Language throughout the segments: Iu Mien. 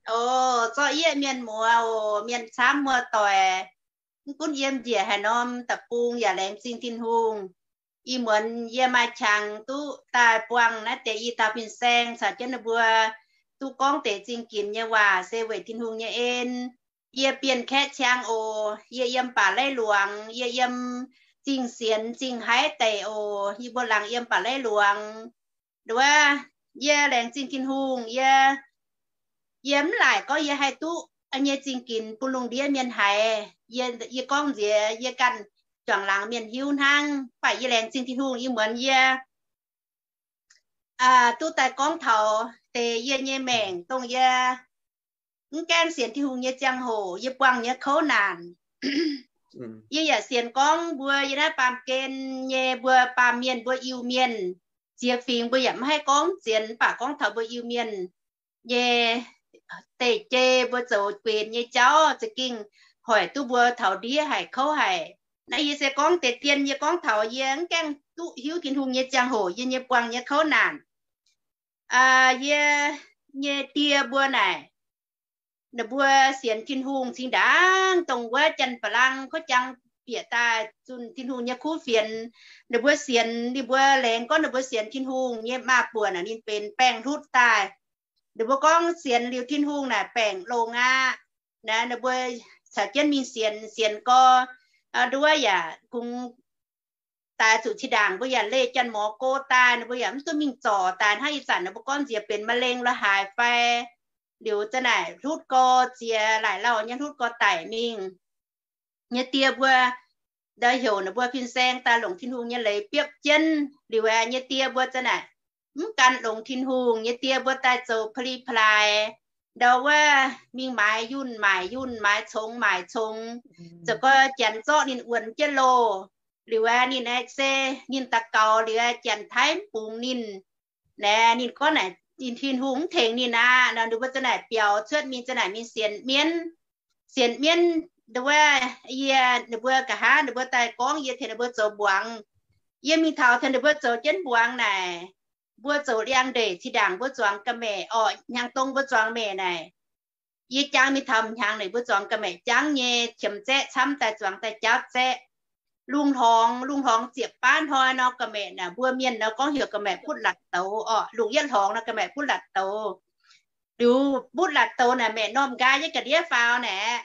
O, zorqv yie mienh muoz oc, mienh camv muoz-doic, mv gunv yiem njiec haaix norm deic-bung yaac laengz zingh Tin-Hungh. Ih muonz yie maaih qangx duqv daaih buangh naaiv deix i dauh fin-saeng caux jienv ninh mbuo duqv gorngv deix zingh ginx nyei waac se weic Tin-Hungh nyei en. Yie bienh kaeqv ciang oc, yie yiem baac laiv luangx, yie yiem zingh sienx zingh haiv deic oc, yie mbuo laangz yiem baac laiv luangx. Nduov, yie laengz zingh Tin-Hungh, yie, yie mv laaic gorngv yie haih duqv nyei zingh ginx bun lungh ndiev mienh haiz. Yie, yie gorngv nziex yie ganh juangc laangz mienh hiuv hnangv. Mv baac yie laengz zingh Tin-Hungh, ih muonz yie duqv daaih gorngv taux deix yie nyei maengc dongh yie mv gaengh sienx Tin-Hungh nyei ziangh hoc yie buangh nyei kouv naanc. Yie yaac sienx gorngv mbuo yie naaiv baamh gen nyei mbuo baamh mienh mbuo Iu-Mienh, ziex fingx mbuo yaac mv haih gorngv zien, mv baac gorngv taux mbuo Iu-Mienh nyei deic-jei mbuo zoux guenx nyei jauv za'gengh hoic duqv mbuo taux ndiev haic kouv haic. Naaiv yie se gorngv deix dien yie gorngv taux yie mv gaengh duqv hiuv Tin-Hungh nyei ziangh hoc yie nyei buangh nyei kouv naanc. Yie nyei die mbuo naaic, ninh mbuo sienx Tin-Hungh cingx ndaangc dongh wuov janx-ba'lang kouv jangx bieqc daaih zunh Tin-Hungh nyei kuv fienx. Ninh mbuo sienx, ninh mbuo laengz gorngv ninh mbuo sienx Tin-Hungh nyei maa-buoc naaic ninh benx baengh hlutv daaih. Ninh mbuo gorngv sienx liuz Tin-Hungh naaic baengc longx aqv. Naaiv ninh mbuo caux jienv mingh sienx, sienx gorx, nduov yaac kungx daaih zuqc zinh ndaangc mbuo yaac leih janx-mor go daaih, ninh mbuo yaac mv duqv mingh zorc daaih hnangv ih zanc ninh mbuo gorngv nziex benx มะเร็ง la'haaix fai. Liuz za'naaic hlutv gorx ziex, laaic lauh nyei hlutv gorx daic mingh. Nyei die mbuo ndau heuc ninh mbuo fin-saeng daaih longc Tin-Hungh nyei leiz biopv jienv. Liuz aeqv, nyei die mbuo za'naaic mv gan longx Tin-Hungh, nyei die mbuo daaih zoux pa'li pa'laaix, ndau wuov mingh maaiz yunh maaic yunh, maaiz congx maaic congx, ziouc gorx janx zorqv ninh wuonx jienv loh. Liuz aeqv, ninh aeqv se ninh daux gaux liuz aeqv, janx-taiv mv bungx ninh. Naaiv ninh gorngv naaic, ninh Tin-Hungh mv tengx ninh aqv. Nor ninh mbuo za'naaic biaux cuotv mingh, za'naaic mingh sienx mienv. Sienx mienv, nduov, yie, ninh mbuo nqa'haav ninh mbuo daaih gorngv yie tengx ninh mbuo zoux mbuangz. Yie mingh taux tengx ninh mbuo zoux jienv mbuangz naaic, mbuo zoux liangx-ndeic, zinh ndaangc mbuo zuangx ga'maeqc orqc, hnyangx-dong mbuo zuangx maeqc naaic, yie jangv mingh taux m'hnyangx naaic mbuo zuangx ga'maeqc jangv nyei, qiemx zaeqv camv daaih zuangx daaih jaapv zaeqv. Lungh hlorngx, lungh hlorngx ziepc baav hnoi nor ga'maeqc naaic, mbuo mienh nor gorngv heuc ga'maeqc butv latc douz orqc. Lungh yietv hlorngx nor ga'maeqc butv latc douz. Liuz butv latc douz naaic maeqc normh nqaai nyei ga'ndiev faaux naaic,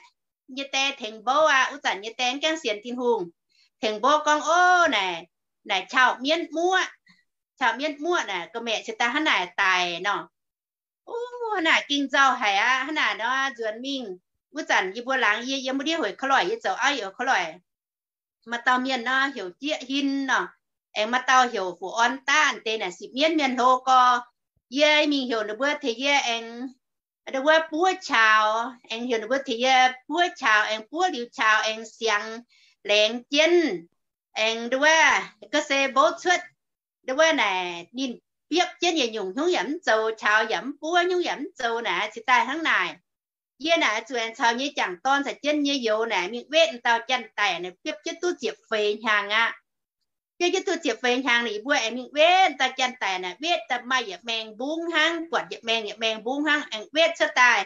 nyei die tengx mbouv aqv. Wuov zanc nyei die mv gaengh sienx Tin-Hungh, tengx mbouv gorngv, Ov, naaic, naaic qauv mienv muoqv, qauv mienv muoqv naaic ga'maeqc cingx daaih hnangv naaic daic nor. Ov, hnangv naaic ging nzauh haic aqv, hnangv naaic nor nzuonx mingh. Wuov zanc yie mbuo laangz yie yiem wuov ndiev hoic ka'loic, yie zoux auv youz ka'loic. Maaih dauh mienh nor heuc Jieqv Hin nor, aengx maaih dauh heuc Fu Orn Daav, deix naaic sipv mienv mienh hlo gorx. Yie mingh heuc ninh mbuo tengx yie aengx, wuov buov qaux, aengx heuc ninh mbuo tengx yie buov qaux, aengx buov liuz qaux aengx siangx laengz jienv, aengx nduov ga'sie mbouv cuotv. Nduov naaic ninh biopv jienv yietc nyungc hnyouv yaac mv zoux, qaux yaac mv buov, hnyouv yaac mv zoux naaic, cingx daaih hnangv naaic. Yie naaic zuqc aengx caux nyei jangc dorn caux jienv nyei youz naaic mingh wetv dauh janx-daic naaic, biopv jienv duqv ziepc feix hnyangx aqv. Biopv jienv duqv ziepc feix hnyangx naaic, yie mbuo aengx mingh wetv dauh janx-daic naaic, wetv daaih maaih yietc maengx mbungv hnangv, buatc yietc maengx yietc maengx mbungv hnangv, aengx wetv cuotv daaih,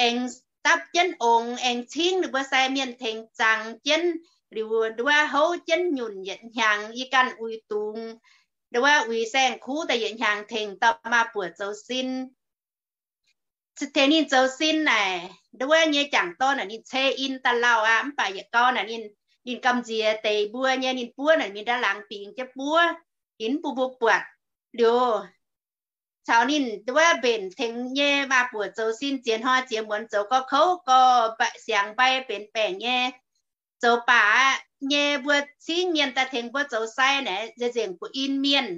aengx dapv jienv ongx, aengx cingv ninh mbuo sai mienh tengx zangx jienv. Liuz nduov houv jienv nyunc yietc hnyangx, yie ganh uix dungz, nduov uix saeng-kuv daaih yietc hnyangx tengx dauh maa-buoc zoux sin. Tengx ninh zoux sin naaic, nduov nyei jangc dorn naaic ninh cei in daaih lauh aqv. Mv baac yietc gau naaic ninh, ninh gamh nziex deix mbuo nyei, ninh buov naaic mingh ndaav laangz bingx jienv buov, ninh mv bun mbuo buatc. Liuz caux ninh nduov mbenc tengx nyei maa-buoc zoux sin ziex hnoi ziex muonz zoux gorx kouv gorx, siangx mbai benx baengc nyei. Zoux baac aqv nyei mbuo cingv mienh daaih tengx mbuo zoux sai naaic, nzengc bun in mienh,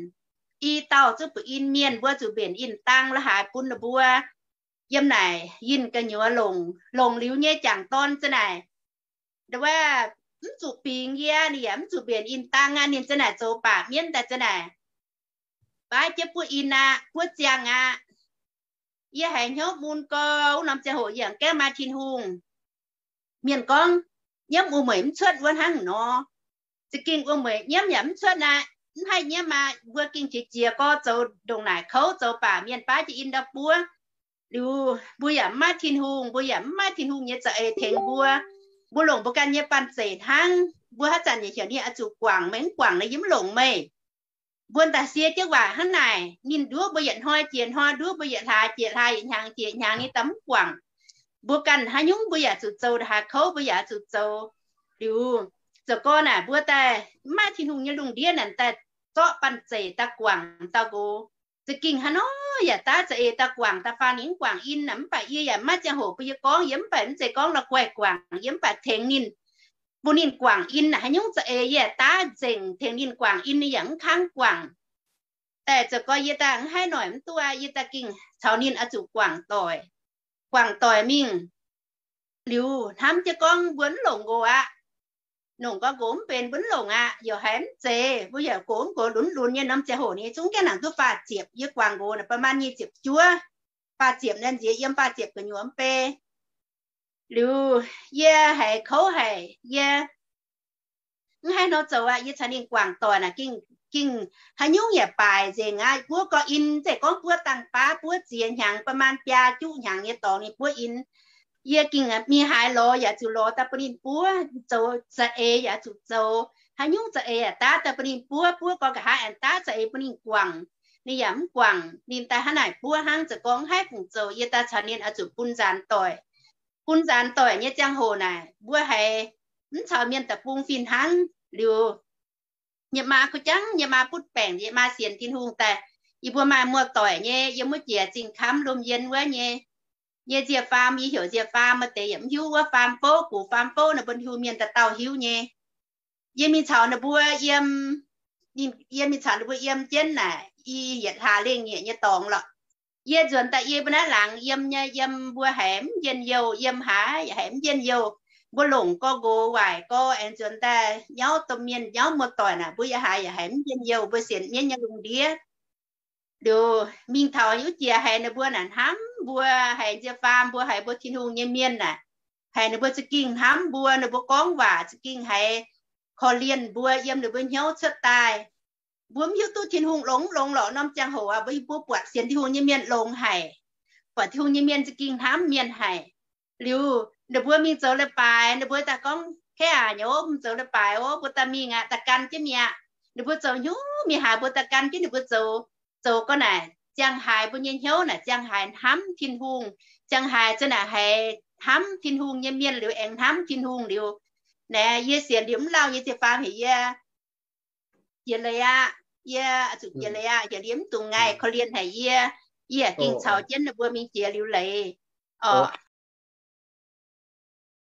i dauh zuqc bun in mienh, mbuo zuqc mbenc in-dang la'haaix bun ninh mbuo. Yiem naaic yinh gu'nyuoz longc, longc liuz nyei jangc dorn za'naaic, nduov mv zuqc bingx yie, ninh yaac mv zuqc mbenc in-dang aqv. Ninh za'naaic zoux baac mienv daaih za'naaic, baav jienv buov in aqv, buov ziangh aqv. Yie haiz hnyouv mun gorx, wuov norm ziangh hoc yie yaac gaengh maaih Tin-Hungh. Mienh gorngv, nyiemv wuom-mueic mv cuotv wuov hnangv nor. Za'gengh wuom-mueic nyiemv yaac mv cuotv aqv, mv haih nyiemv aqv. Mbuo gengh jiex jiez gorx zoux ndongc naaic kouv, zoux baac mienh baav jienv in ndau buov. Liuz mbuo yaac mv maaih Tin-Hungh, mbuo yaac mv maaih Tin-Hungh nyei za'eix tengx mbuo. Mbuo longc mbuo ganh nyei banh zeic hnangv. Mbuo haaix zanc yaac heuc ninh oix zuqc guangc, meih mv guangc nor yie mv longc meih. Mbuo daaih sie jienv waac hnangv naaic, ninh nduov mbuo yietc hnoi jiex hnoi, nduov mbuo yietc hlaax jiex hlaax, yietc hnyangx jiex hnyangx, ninh daaih mv guangc. Mbuo ganh haaix nyungc mbuo yaac zuqc zoux, haaix kouv mbuo yaac zuqc zoux. Liuz zoux gorn naaic mbuo daaih mv maaih Tin-Hungh nyei lungh ndiev naaic daaih zorqv banh zeic daaih guangc dauh nqox. Za'gengh haaix nor yaac daav za'eix daaih guangc, daaih faanh ninh mv guangc in naaic. Mv baac yie yaac mv maaih ziangh hoc bun yie gorngv, yie mv baac mv zeiz gorngv la'guaih guangc, yie mv baac tengx ninh, bun ninh guangc in naaic. Haaix nyungc za'eix yie yaac daav nzengc tengx ninh guangc in, ninh yaac mv kangv guangc. Daaih zoux gorn yie daaih mv haih noic mv duqv, yie daaih gengh caux ninh oix zuqc guangc doic, guangc doic mingh. Liuz hnamv jienv gorngv mbuo mv longc nqox aqv. Longc gorx nqox mv benx, mbuo mv longc aqv. Yaac haiz mv zeiz, mbuo yaac gox mv gox, lunx lunx nyei norm ziangh hoc ninh zungv gaengh nangc duqv faah ziepc. Yie guangc nqox naaic ประมาณ nyic ziepc juov, faah ziepc naaiv nziex yiem faah ziepc gu'nyuoz mv bei. Liuz yie haiz kouv haic, yie mv haih nor zoux aqv. Yie caux ninh guangc doic naaic gengh, gengh haaix nyungc yaac baaic nzengc aqv. Buov gorx in, zeiz gorngv buov dangh baav, buov ziex hnyangx, ประมาณ biaa juqv hnyangx nyei dorngx ninh buov in. Yie gengh mingh haaix lorz yaac zuqc lorz daaih bun ninh buov. Zoux za'eix yaac zuqc zoux, haaix nyungc za'eix yaac daav daaih bun ninh buov. Buov gorx nqa'haav aengx daav za'eix bun ninh guangc, ninh yaac mv guangc. Ninh daaih hnangv naaic buov hnangv. Zoux gorngv mv haih fungc zoux, yie daaih caux ninh oix zuqc bun nzaanx doic. Bun nzaanx doic nyei ziangh hoc naaic mbuo haiz mv caux mienh deic-bung fih hnangv. Liuz yie maa kuv jangv, yie maa butv baengc, yie maa sienx Tin-Hungh daaih. Yie mbuo maaih muoz-doic nyei, yiem wuov jiex Zingh Kamv, Lomh Yien wuov nyei, nyei nzie-faam, yie heuc nzie-faam, maaih deix yaac mv hiuv wuov faam fouv, gox faam fouv naaic, mbuo Iu-Mienh dauh dauh hiuv nyei. Yie mingh caux ninh mbuo yiem, yie mingh caux ninh mbuo yiem jienv naaic i yietc hlaax lengh nyieqc nyei dorngx lorqc. Yie nzuonx daaih yie mbuo naaiv laangz yiem nyei, yiem mbuo haiz mv njien-youh, yiem haaix yaac haiz mv njien-youh. Mbuo longc gorx nqox waaic gorx aengx nzuonx daaih nyauv domh mienh, nyauv muoz-doic naaic, mbuo yaac haaix yaac haiz mv njien-youh, mbuo sienx mienv nyei lungh ndiev. Liuz mingh taux wuov jiex haiz ninh mbuo naaic hnamv mbuo, haiz nzie-faam mbuo, haiz mbuo Tin-Hungh nyei mienh naaic, haiz ninh mbuo za'gengh hnamv mbuo, ninh mbuo gorngv waac za'gengh haiz korv-lienh mbuo, yiem ninh mbuo hnyouv cuotv daaih. Mbuo mv hiuv duqv Tin-Hungh longx mv longx lorqc. Norm ziangh hoc aqv, mbuo, mbuo buatc sienx Tin-Hungh nyei mienh longx haic, buatc Tin-Hungh nyei mienh za'gengh hnamv mienh haic. Liuz ninh mbuo mingh zoux leiz-baaix, ninh mbuo daaih gorngv, Kaav aac, nyouz mv zoux leiz-baaix ov, mbuo daaih mingh aqv, daaih gan jienv mi'aqv. Ninh mbuo zoux hnyouv mingh haaix mbuo daaih gan jienv ninh mbuo zoux. Zoux gau naaic ziangh haaix mbuo nyei hnyouv naaic ziangh haaix hnamv Tin-Hungh, ziangh haaix za'naaic haiz hnamv Tin-Hungh nyei mienh liuz aengx hnamv Tin-Hungh liuz. Naaiv yie sienx liuz mv lauh nyei nzie-faam heuc yie jiex leiz aqv. Yie zuqc jiex leiz aqv, jiex liuz mv dungx ngaih korv-lienh haic yie. Yie gengh caux jienv ninh mbuo mingh jiex liuz leiz oc.